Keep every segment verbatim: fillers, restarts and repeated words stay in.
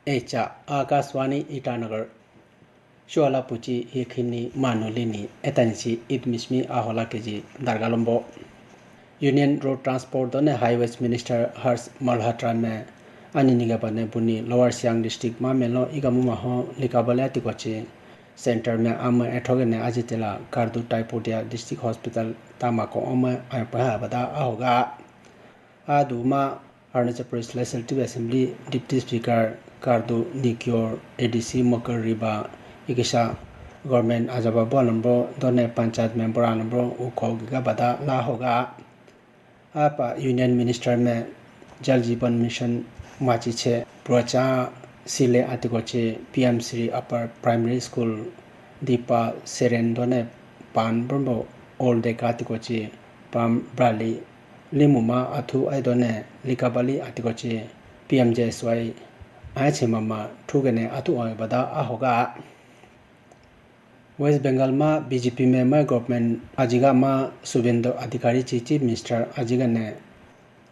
Echa Akashvani Itanagar. Shuala puchi yekhini manu lini etanichi idmismi ahola keji dargalombo. Union Road Transport done Highways Minister Harsh Malhotra me ani nigabane buni Lower Siang District ma melo igamu maho likabale atikochi center me ama ethogene ajitela Kardu Taipudia District Hospital tamako ama ayapa bada ahoga. Aduma Arunachal Pradesh Legislative Assembly Deputy Speaker Kardu Nikyor, A D C Mokar Riba, ikisa government ajaba bo alambro done panchayat member alambro uko giga bada la hoga. Apa Union Minister me Jal Jeevan Mission machi che procha sile atikoche P M Shri Upper Primary School Dipa Seren done pan brombo all day ka atikoche pam brali limuma athu aidone likabali atikoche P M J S Y aiche mama thugene athu oi bada ahoga. West Bengal ma B J P me ma government ajiga ma Subhendu Adhikari chi Chief Minister ajiga ne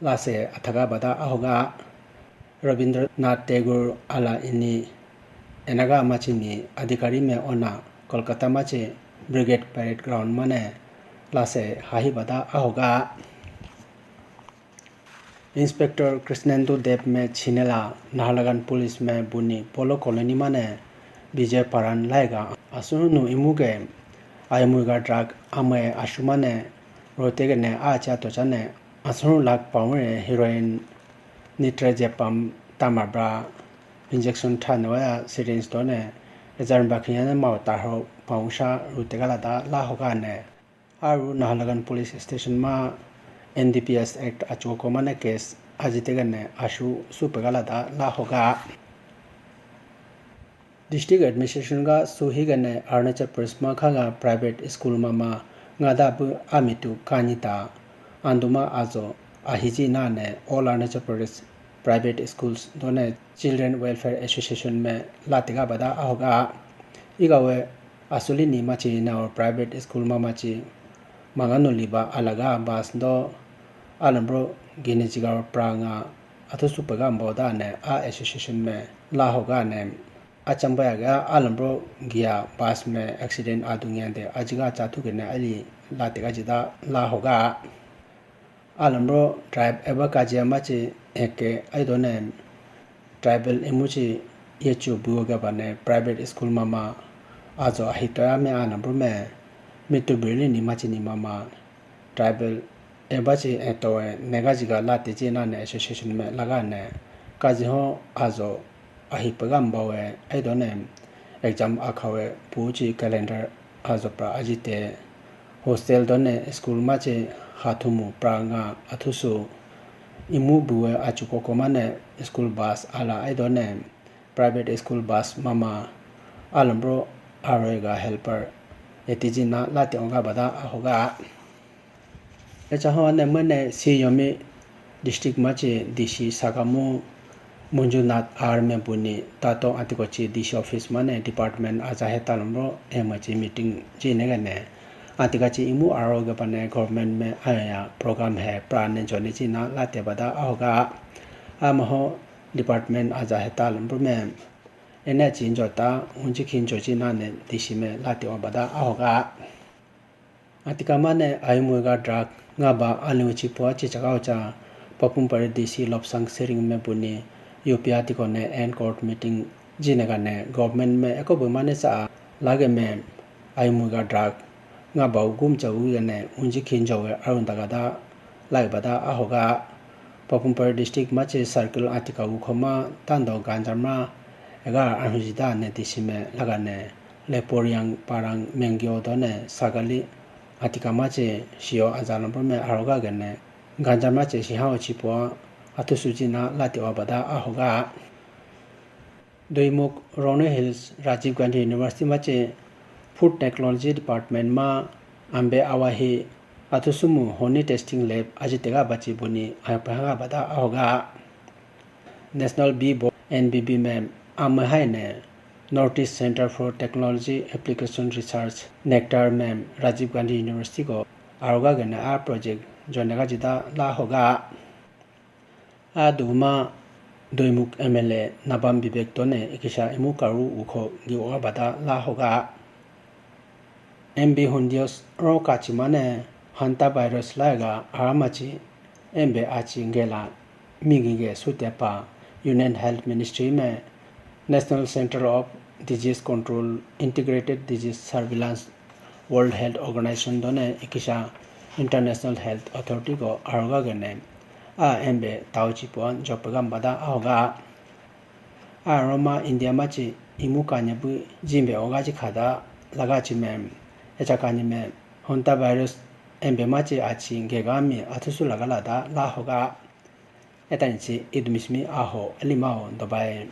lase athaga bada ahoga. Rabindranath Tagore ala ini enaga machi ni Adhikari me ona Kolkata machi Brigade Parade Ground mane lase hahi bada ahoga. Inspector Krishnendu Deb me chinela Naharlagun Police me buni Polo Colony mane Vijay Paran laiga asunu imuge ayumuiga drug ame ashumane rotegene acha tochane asunu lakh pound heroin nitrazepam tamabra injection thane waya syringe done ejar bakhiya ne mau tarho pausha rutegala da la hoga ne. Aru Naharlagun Police Station ma N D P S Act achoko mane case ajitegane ashu supegala da la hoga. District Administration ga suhigane Arunachal Pradesh ma khaga private school mama ngada bu amitu kani ta anduma ajo ahiji nane All Arunachal Pradesh Private Schools done Children Welfare Association me latiga bada ahoga. Igawe asuli ni machi na private school ma machi manganu liba alaga bus do alambro gini jiga pranga athu supega mboda ne a association me la hoga ne achambaya ga alambro giya bus me accident adungyande ajiga chathu gene ali latiga jida la hoga. Alambro tribe eba kaji amachi eke aidone tribal imuchi yechu buoga bane private school mama ajo ahitoya me alambro me mitu birli ni machi ni mama tribal eba chi etoe nega jiga lati chi nane association me laga ne kaji ho ajo ahi pegam bawe aidone exam akhawe puchi calendar ajopra ajite hostel done school machi hathumu pranga athusu imu buwe achukoko mane school bus ala aidone private school bus mama alambro aroiga helper etiji na lati onga bada ahoga. Echaho ane mene si yomi district machi D C Sagamu Manjunath R me buni tato atikochi D C office mane department aja he talumro emachi meeting ji negane atikachi imu aro ge bane government me aya program he prane jone chi na late bada ahoga. Amaho department aja he talumro me ene chi jota unji khin jochi nane D C me late o bada ahoga. Atika mane ayumui ga drug nga ba aliu chi po chi chaka ucha Papum Pare D C Lobsang Sering me buni U P atiko ne en court meeting jine ga ne government me eko bu mane sa lage me ayumui ga drug nga ba ugum cha u ga ne unji khin jo we arun daga da lai bada ahoga. Papum Pare district machi circle atika ukhoma tando ganjamra ega arhuji da ne D C me laga ne Leporiang Parang Mengyo done Sagali atika machi siyo ajalompo me aroga gene ganjamra che siha ochipo athusuji na lati obada ahoga. Doimukh Rongno Hills Rajiv Gandhi University machi Food Technology Department ma ambe awahi athusumu honey testing lab ajitega bachi buni ayapahaga bada ahoga. National Bee Board N B B me amahai ne North East Center for Technology Application Research nectar me Rajiv Gandhi University ko aroga gene a project jonega jida la hoga. Aduma Doimukh M L A Nabam Vivek tone ikisha imu karu ukho gi oga bada la hoga. M B Hondios ro kachi mane hantavirus laiga aramachi embe achi gela migi ge sutepa Union Health Ministry me National Center of Disease Control Integrated Disease Surveillance World Health Organization done ikisha International Health Authority ko aroga gene a embe tauchi puan jopegam bada ahoga. A Roma India machi imu kanya bu jimbe oga chi khada laga chi mem. Echa kanya mem. Hantavirus embe machi achi gega mi athusu laga lada la hoga. Etani chi idumishmi aho alima ho dobai.